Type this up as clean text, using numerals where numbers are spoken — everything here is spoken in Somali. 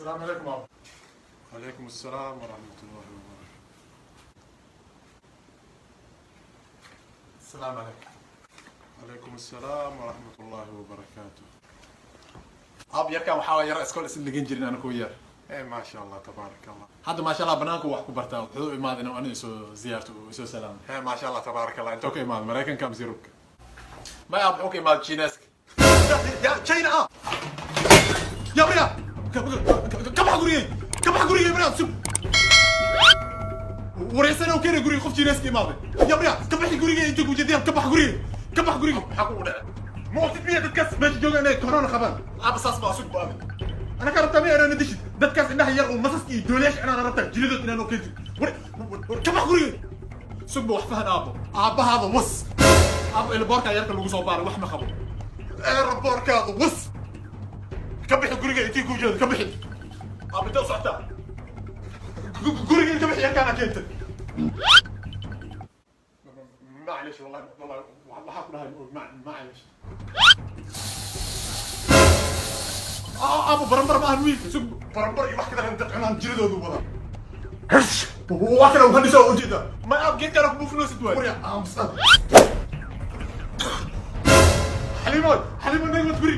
Asalaamu calaykum, aabo. Calaykum assalaam waraxmat ullahi wabarakatu. Asalaamu calaykum. Calaykum assalaam waraxmat ullahi wabarakaatu. Aab, yarkan waxaa waa yara iskool isla dhigan jirin ana kuwa yar. Eh, maasha Allah, tabaarak Allah. Hadda, maasha Allah, banaanku wax ku bartaa. Wuxuu u imaaday inuu aniga isoo ziyaarto uu isoo salaamo. Eh, maasha Allah, tabaarak Allah. Intoo ka imaaday, Maraykanka mise Yurubka? May aab, wuxuu ka imaaday Chineska ya China. Ah, ya warya, ka bax gurigay, ka bax gurigay. Warya, sug, wareysana u keenay guriga qof Chineska imaaday. Ya warya, ka baxi gurigay inta ku jeediyaan. Ka bax gurigay, ka bax gurigay. Maxaa kugu dhacay? Ma ogtid miya dadkaas meesha jooga inay corona qabaan? Aaba, saas baa. Sug baadi, ana ka rabtaa miya inaan dishid dadkaas indhaha yar oo masaska iyo dooliyaasha inaan rabtaa jiridood inaan keentid? War, ka bax gurigay. Sug ba, wax fahan aabo. Aabbahaada was. Aabo, airportka yarka lagu soo baaray, wax ma qabo. Airportkaada was. Ka bixi guriga intii kuu jeedo, ka bixi. Aabo, intee u socotaa? Guriga ka bixi, yarkaana keentay. Maclish, wallahi wallahi waxaa ku dhahay maclish. Aabo, baranbar ma ahan wiilka, sug. Baranbar iyo wax ka daran dad cunaan jiridoodu wadaa. Waa kana handisa ujeeda. Ma aab, geedkaana ku buufinaysid waay. Warya, aamusan. Xaliimo, Xaliimo, naga wad guri.